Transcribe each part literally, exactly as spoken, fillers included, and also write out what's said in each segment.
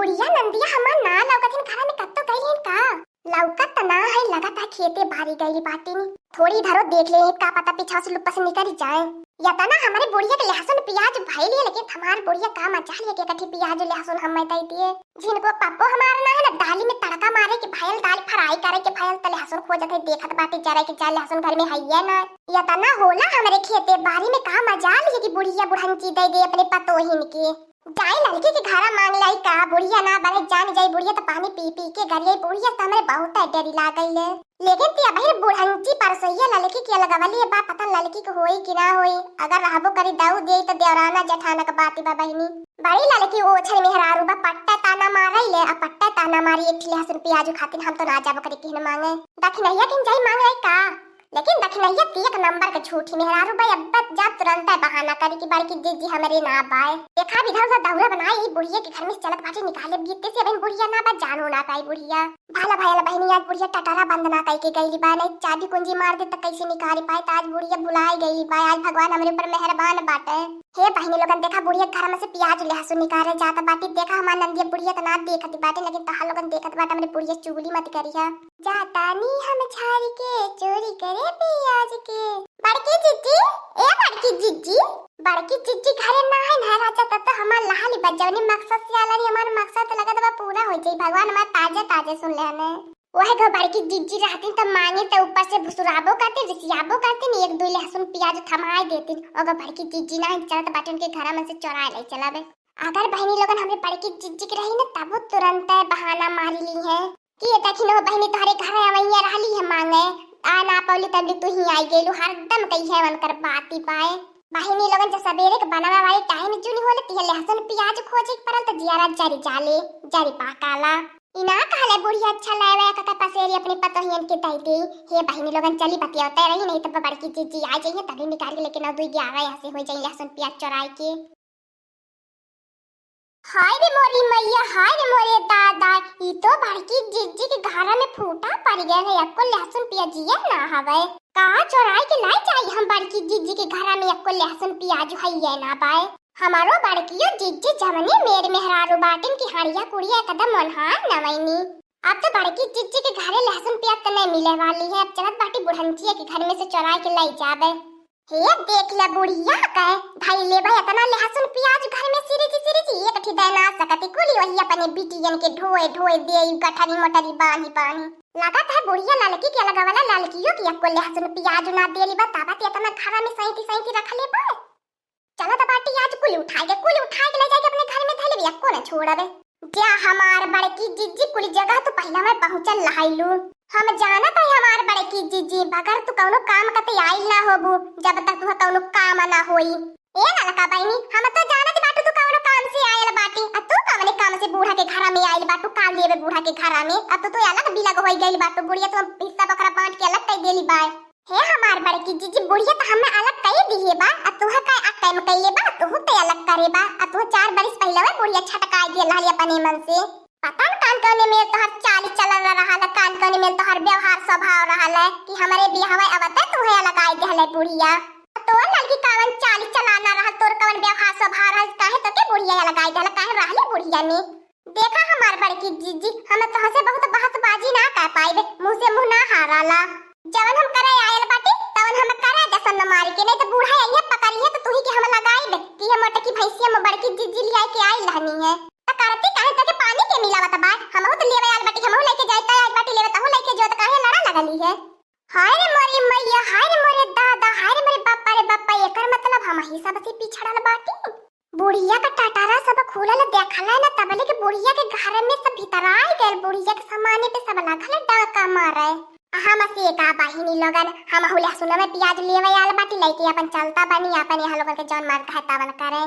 बुढ़िया नंदिया हमार ना लौकत हिन, घरा में कत्तो गइल हिन का? लौकत त ना है, लगत है खेते बारी गइल बाटिन। थोड़ी धरो देख ले, का पता पीछा से लुप्पा से निकल जाए। या त ना हमरे बुढ़िया के लहसुन प्याज भइल है, लेकिन हमार बुढ़िया का मजाल है कि कठी प्याज लहसुन हमें दे दिए। जिनको पप्पो हमार ना है ना, दाली में तड़का मारे के भयल, दाल fry करे के भयल, त लहसुन खोजत है, देखत बाटे जरा के जा लहसुन घर में हइये ना। या त ना होला हमरे खेते बारी में, का मजाल है कि बुढ़िया बुढ़ंची दे दे अपने पतोहिन के। जाई ललकी के घरा मांग लाई का, बुढ़िया ना बने जान जाई, बुढ़िया त पानी पी पी के गरियाई, बुढ़िया त हमरे बहुत डरी लागल है। लेकिन ती अबहिन बुढ़ंची परसोइया ललकी के लगवली बा, पता न ललकी के होई कि ना होई। अगर रहबो करी दाऊ देई त देवराना जेठाना के बात बा बहिनी। बड़ी ललकी ओछर मेहरारू बा, पट्टा ताना मारई ले, आ पट्टा ताना मारी एक ठिले लहसुन प्याजू खातिर हम तो ना जाबो करी किहन मांगे। दखिनैया किन जाई मांग आई का? लेकिन दखिनैया ती एक नंबर के झूठी मेहरारू बा, अब जाब तुरंत बहाना करी कि बड़की जिज्जी हमरे ना बाय। देखा विधान सा दौरा बनाई, ई बुढ़िया के घर में से चलत बाटे निकाले, बीते से अबहिन बुढ़िया ना बा, जानो ना पाई बुढ़िया। भला भयल बहिनी, आज बुढ़िया टटरा बंद ना कई के गईली बा, नहीं चाबी कुंजी मार दे त कैसे निकाली पाए, त आज बुढ़िया भुलाई गईली बा, आज भगवान हमरे ऊपर मेहरबान बाटे। हे बहिनी लोगन, देखा बुढ़िया घर में से प्याज लहसुन निकाले जात बाटी, देखा हमार नंदिया बुढ़िया त ना देखत बाटे, लेकिन तहार लोगन देखत बाटे, हमरे बुढ़िया चुगली मत करिहा। जातानी हम झारी के चोरी करे प्याज के। बड़की जिज्जी, ए बड़की जिज्जी, बड़की जिज्जी घरे ना है ना राजा, तब तो हमार लहाली बा, जवनी मकसद से आला रही, हमार मकसद तो लगत बा पूरा हो जाई, भगवान हमार ताजे ताजे सुन ले हमें। ओहे गो बड़की जिज्जी रहती त मांगे त ऊपर से भुसुराबो करती, रिसियाबो करती, एक दुई लहसुन प्याज थमाए देती। ओगो बड़की जिज्जी ना है, चलत बाटे उनके घरा में से चोराए ले चलाबे। अगर बहिनी लोगन हमरे बड़की जिज्जी के रही ना, तब वो तुरंत बहाना मारी ली है। कि ये देखी न हो बहिनी, तोहरे घर अवैया रहली है मांगे, आ ना पौली तब तू ही आई गइलू, हरदम कही है उनकर बाती पाए। बहिनी लोगन जब सबेरे के बनवा वाली टाइम जुनी होले, तिहे लहसुन प्याज खोजे के परल त जियारा जरी जाले, जरी पाकाला। ई ना कहले बुढ़िया अच्छा लावे का का पसेरी अपनी पतोहियन के दई दे। हे बहिनी लोगन चली बतियावते रही, नहीं तब बड़की जिज्जी आ जाइए तभी निकाल के लेके नौ दुई ग्यारह यहाँ से हो जाइए लहसुन प्याज चोराए के। हाय रे मोरी मैया, हाय रे मोरे दादा, ई तो बड़की जिज्जी के घरा में फूटा पड़ गया है, एको लहसुन प्याजिया ना हवे। कहाँ चोराई के लाई जाई हम बड़की जिज्जी के घरा में, एको लहसुन प्याज हइये ना बाय। हमारो बड़कियो जिज्जी जवने मेर मेहरारू बाटिन की हड़िया कुड़िया एकदम ओन्हार नवैनी। अब तो बड़की जिज्जी के घरे लहसुन प्याज त नहीं मिले वाली है, अब चलत बाटी बुढ़ंचिया के घर में से चोराई के लाई जाबे। हे देख ले बुढ़िया के, धइले बा इतना लहसुन प्याज घर में सिरिजी सिरिजी, एक ठी दे ना सकती, कुली वही अपने बिटियन के ढोए ढोए देई, गठरी मोटरी बांधी बांधी। लागत है बुढ़िया ललकी के लगवला, ललकियो की एको लहसुन प्याज ना देली बा, तबत इतना घरा में सैती सैती रखले बा। चलत बाटी आज कुली उठाए के, कुली उठाए के ले जाके अपने घर में धइले बा, एको ना छोड़बे। जा हमार बड़की जिज्जी, कुली जगह तू पहिला में पहुँचल लहाइलू। हम जानत है हमार बड़की जिज्जी, बगैर तू कौनो काम कते आइल ना होबू, जब तक तुहा कौनो काम ना होई। ए ललका बहिनी, हम तो जानत बाटू तू कौनो काम से आयल बाटी, आ तू कौने काम से बूढ़ा के घरा में आइल बाटू, का लेबे बूढ़ा के घरा में? अब तो तू अलग बिलग होई गइल बाटू, बुढ़िया तू हिस्सा बखरा बांट के अलग कई देली बाय। हे हमार बड़की जिज्जी, बुढ़िया त हमें अलग कई दिए बा, आ तुहा का आ काम कइले बा, तुहू ते अलग करे बा, आ तुहा चार बरिस पहिले वह बुढ़िया छटकाई दिए रहली अपने मन से। पता न कान कौने में तोहर चाल चलन रहल है, कान कौने में तोहर व्यवहार स्वभाव रहल है कि हमरे बियाहवा अवते तुहे अलगाई देहले बुढ़िया। तोर लड़की कावन चाल चलाना रहल, तोर कवन व्यवहार स्वभाव रहल, काहे तोके बुढ़िया अलगाई देहले, काहे रहले बुढ़िया में? देखा हमार बड़की जिज्जी, हम तोहसे बहुत बहसबाजी ना कर पाइबे, मुँह से मुँह ना हाराला। जवन हम करे आयल बाटी, तवन हम करे जसन न मारी के, नहीं तो बूढ़ा यहीं पकड़ी है तो तुही के हम लगाइबे कि हम मोटकी भैंसिया में बड़की जिज्जी लियाई के आइल रहनी है। त करती काहे तोके पानी के मिलावत बा? हमहू त लेवे आइल बाटी, हमहू लेके जाए त आइल बाटी लेवे, तहू लेके जो त काहे लड़ा लगली है? हाय रे मोरी मैया, हाय रे मोरे दादा, हाय रे मोरे बापा रे बापा, एकर मतलब हम ही सबसे पिछड़ल बाटी। बुढ़िया का टटारा सब खुलल देखल है ना, तबले के बुढ़िया के घर में सब भीतराई गइल, बुढ़िया के सामाने पे सब लागल डाका मारे। आ हम से का बहिनी लोगन, हमहू लहसुन में प्याज लेवे आल बाटी, लेके अपन चलता बनी, अपन यहाँ लोगन के जौन मन कहे तवन करे।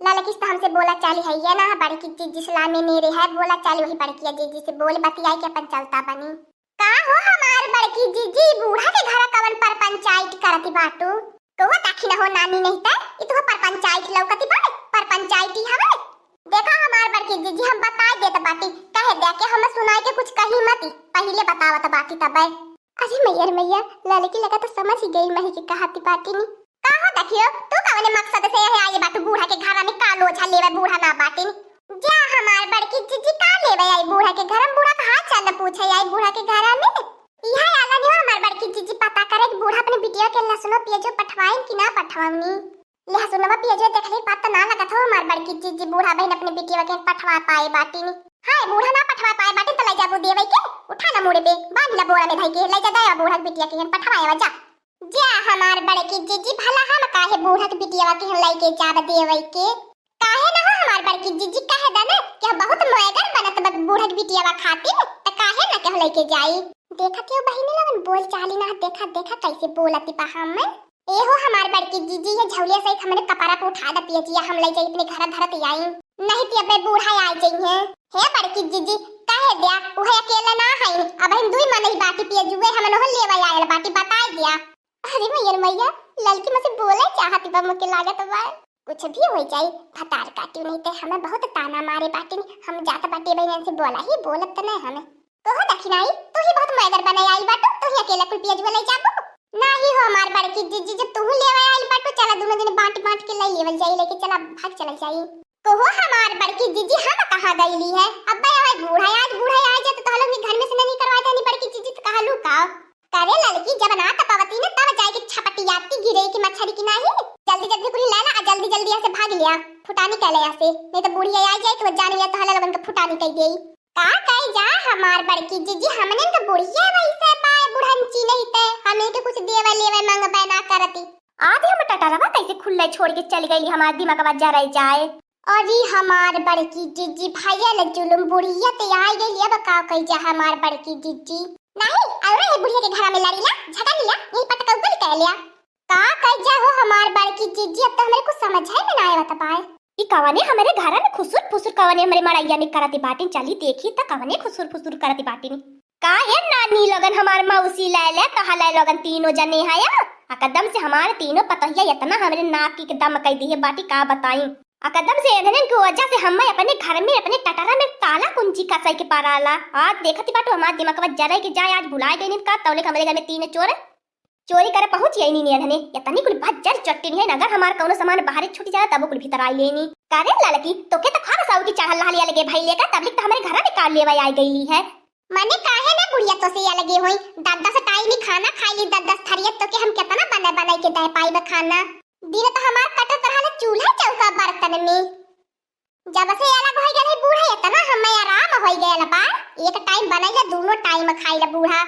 ललकिस तो हमसे बोला चाली है ये ना, बड़की जिज्जी सलामी मेरे है, बोला चाली वही बड़किया जिज्जी से बोल बतियाई के अपन चलता बनी। का हो हमार बड़की जिज्जी, बूढ़ा के घरा कवन परपंचाइट करती बाटू? कहो ताखी ना हो नानी नहीं त, ई तुहा परपंचाइट लौकती बा, परपंचाइटी हवे। देखा हमार बड़की जिज्जी, हम बताई देत बाटी, कहे दे के हमें सुनाई के कुछ कही मती, पहिले बतावत बाटी तबे। अरे मैया रे मैया, ललकी लगा तो समझ ही गई मही के कहती बाटी नी। का हो देखियो, तू कवने मकसद से यहाँ आई बाटू बूढ़ा के घरा में, का लोझा लेवे बूढ़ा ना बाटिन? जा हमार बड़की जिज्जी, का पूछे आई बूढ़ा के घरा में। इहा आला नहीं हो हमार बड़की जीजी पता करे कि बूढ़ा अपने बिटिया के लहसुनो पियजो पठवाइन कि ना पठवाउनी। लहसुनवा पियजो देखले बात त ना लगत हो हमार बड़की जीजी बूढ़ा बहिन अपने बिटिया के पठवा पाए बाटिन। हाँ, बूढ़ा ना पठवा पाए बाटिन त ले जाबू देवे के, उठा ना मुड़े पे, बांध ला बोरा में धई के, ले जा दे बूढ़ा के बिटिया के पठवाए जा। जा हमार बड़की जीजी, भला हम काहे बूढ़ा के बिटिया के लइके जाब देवे के? काहे ना हो हमार बड़की जीजी, कहे दा ना कि हम बहुत मोयगर बनत बा बूढ़ा के बिटिया खातिर, त काहे ना के लइके जाई? देखत हो बहिनी लोगन, बोल चाली ना, देखा, देखा कैसे बोलती बा हम। ए हो हमार बड़की जीजी, ये झौलिया सहित हमरे कपड़ा पे उठा द पियजिया, हम ले जाई अपने घर धरत आई। नहीं पियबे बूढ़ा आ जाई है। हे बड़की जीजी, कहे द्या, उहे अकेला ना है, अब हम दुई मनई बाटी पियजुए, हम नहो लेवे आयल बाटी, बताए द्या। अरे मैयर मैया, ललकी मसे बोले चाहती बा, मुके लागत बा। कुछ भी हो जाई, भतार काटी नहीं ते हमें बहुत ताना मारे बाटिन, हम जात बाटी बहन से बोला ही बोलत त नहीं हमें। कहो दखिनाई, तू ही बहुत मैगर बने आई बाटू, तू ही अकेला कुल पियजुआ ले जाबू। नाही हो हमार बड़की जीजी, जब तू लेवे आई बाटू, चला दोनों जने बांट बांट के ले लेवल जाई, लेके चला भाग चलल जाई। कहो हमार बड़की जीजी, हम कहाँ गईली है? अब्बे आवे बूढ़ा, आज बूढ़ा आ जाए तो तोहलोग भी घर में से नहीं करवा देनी बड़की जीजी, तो कहा लू का? करे ललकी, जब ना त पवती न तब जाए के छपटियाती गिरे की मच्छरी की नाही। जल्दी जल्दी कुली लाला आ जल्दी जल्दी यहाँ से भाग लिया, फुटानी कह ले यहाँ से, नहीं तो बूढ़ी आ जाए तो जान लिया तोहला लोगन के फुटानी कह देई। का कही जा हमार बड़की जीजी, हमने तो बुढ़िया वैसे बाय बुढ़ंची नहीं ते, हमें के कुछ देवे लेवे मंगबे ना करती। आज हम टटरवा कैसे खुल्ले छोड़ के चल गई, हमार दिमागवा जराई जाए। अरे हमार बड़की जीजी, भैया ले जुलुम बुढ़िया ते आई गई, अब का कही जा हमार बड़की जीजी। नहीं, और ये बुढ़िया के घरा में लड़ी ला, झगड़ लिया, यही पटकौगल कह लिया। का कह जा हो हमार बड़की जीजी, अब तो हमरे कुछ समझ है में ना आवत बाय। ई कवने हमरे घरा में खुसुर फुसुर कवने हमरे मड़ैया में करती बाटिन, चली देखी त कवने खुसुर फुसुर करती बाटिन। का ये नानी लोगन हमार मौसी ले ले तो हले लोगन तीनों जने हया। एकदम से हमार तीनों पतोहिया इतना हमरे नाक की दम कह दिए बाटी का बताई। एकदम से एनहन की वजह से हमें अपने घर में अपने टटरा में ताला कुंजी कसई के पड़ाला। आज देखती बाटू हमार दिमागवा जरे के जाए, आज भुला गई का तौले हमरे घर में तीन चोर चोरी करे पहुँच गई नी एनहने। इतनी कुल भज्जर चट्टी नहीं है, अगर हमार कौनो सामान बाहर छूट जाए तब कुल भीतर आई लेनी। करे ललकी, तोके तो खा बसाऊ की चढ़ल रहल अलगे भाई लेकर, तबलिक तो हमरे घर में कार लेवा आई गई है। मने काहे ना बुढ़िया तो से अलगे होई, दस दस टाइम ही खाना खाई ली, दस दस थरिया तो के हम कितना बने बनाई के दे पाई बा खाना। दिन तो हमार कटत रहल चूल्हा चौका बर्तन में। जब से अलग हो गए बूढ़ा, इतना हमें आराम हो गया बा, एक टाइम बनाई ला, दोनों टाइम खाई ला बूढ़ा।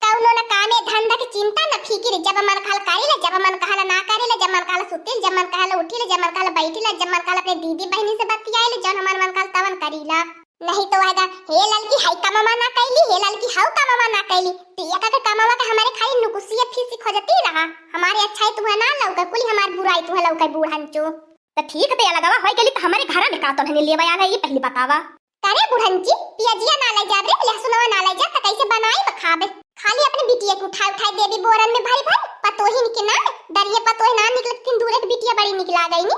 कौनो न कामे धंधा के चिंता न फिकिर, जब मन कहल करी ला, जब मन कहल ना करी ला, जब मन कहल सुती ला, जब मन कहल उठी ला, जब मन कहल बैठी ला, जब मन कहल अपने दीदी बहनी से बतियाई ला, जौन हमार मन कहल तवन करी ला। नहीं तो आएगा, "हे ललकी, हई कमवा ना कैली, हे ललकी, हऊ कमवा ना कैली।" तो एक के कमवा के हमारे खाली नुकुसिया फीसी खोजती रहा। हमारे अच्छाई तुहे ना लौके, कुली हमार बुराई तुहे लौके बूढ़न चो। तो ठीक है, तो अलगवा हो गई तो हमारे घर में का तो नहीं लेवा आ गई, ये पहले बतावा। करे बुढ़न जी, पियजिया ना ले जाब रे, लहसुनवा ना ले जा, तो कैसे बनाई बखाबे? खाली अपने बिटिया के उठाए उठाए देबी बोरन में भरी भरी, पतोहिन के ना, दरिये पतोह ना निकलत, किन दूरे के बिटिया बड़ी निकला गई नी।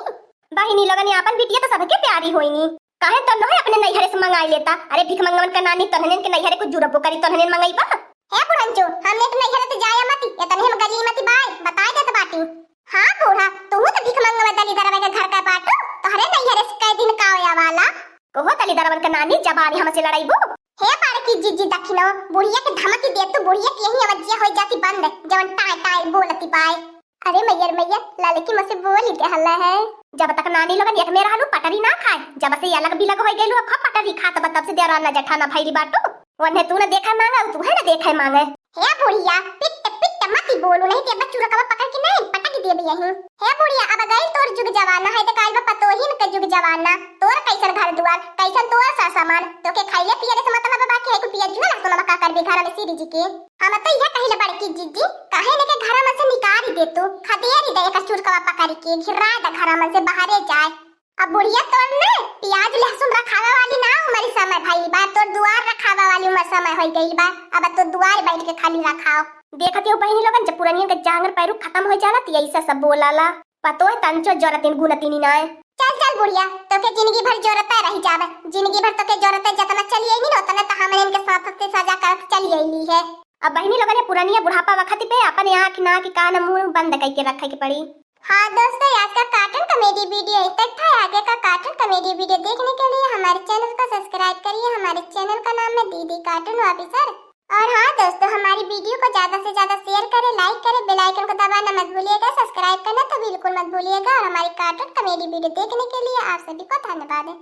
बहिनी लोगन, अपन बिटिया तो सबके प्यारी होई नी। काहे तो नहीं अपने नैहरे से मंगाई लेता? अरे भिख मंगवन का नानी, तोहनन के नैहरे कुछ जुरबो करी, तोहनन मंगई बा। हे बुढ़ंचो, हमने तो नैहरे से जाया मती, इतने हम गली मती बाय, बताए देत बाटी। हाँ बूढ़ा, तू तो भिख मंगवा दलिदरवा के घर का बाटू, तोहरे नैहरे से कई दिन का आवे वाला। कहो दलिदरवन के नानी, जबानी हमसे लड़ाई बू। हे बड़की जीजी दखिनो, बुढ़िया के धमकी दे तू, बुढ़िया के यही अवजिया हो जाती बंद, जवन टाय टाय बोलती बाय। अरे मैयर मैया, ललकी मसे बोली देहल है। जब तक नानी लोगन एक में रहलू, पटरी ना खाए, जब से अलग बिलग हो गइलू, अब खूब पटरी खात बा, तब से देवराना जेठाना भइली बाटू। ओन्हे तू न देखे मांगे, तू है न देखे मांगे। हे बुढ़िया, पिट पिट मती बोलू, नहीं ते बच्चू रकबा पकड़ के नहीं पटक देबे यहीं। हे बुढ़िया, अब गइल तोर जुग जमाना है, तो काल बा पतोहिन के जुग जमाना। तोर कैसन घर दुआर, कैसन तोर सासामान, तो के खाइले पियले से मतलब बा कि है को पिया जुआ ना, तो का करबे घर में सीरी जी के। हम तो यह कहिले बड़की जीजी, काहे ने के घर में से निकाल दे तू, खदेरी दे एकर चुरकवा पकड़ के, घिरा दे घर में से बाहरे जाए। अब बुढ़िया तोर ने प्याज लहसुन रखावे वाली ना उमर समय भइल बा, तोर दुआर रखावे वाली उमर समय हो गइल बा। अब तो दुआर बैठ के खाली रखाओ। देखत हो बहिनी लोगन, जब पुरनियन के जांगर पैरू खत्म हो जाला, त ऐसा सब बोलाला। पतोह तंचो जरतिन गुनतिनी नाय। चल चल बुढ़िया, तोके जिंदगी भर जोरते रह जावे, जिंदगी भर तोके जोरते जतना चली आईनी ना, उतना तो हमरे इनके साथ से सजा करत चली आईली है। अब बहिनी लोगन, ये पुरनिया बुढ़ापा वखत पे अपने आँख, नाक, कान, मुंह बंद करके रखे के पड़ी। हाँ दोस्तों, आज का कार्टून कॉमेडी वीडियो इतना था। आगे का कार्टून कॉमेडी वीडियो देखने के लिए हमारे चैनल को सब्सक्राइब करिए। हमारे चैनल का नाम है डीडी कार्टून ऑफिसर। और हाँ दोस्तों, हमारी वीडियो को ज्यादा से ज्यादा शेयर करें, लाइक करें, बेल आइकन को दबाना मत भूलिएगा, सब्सक्राइब करना तो बिल्कुल मत भूलिएगा। और हमारी कार्टून कॉमेडी वीडियो देखने के लिए आप सभी को धन्यवाद है।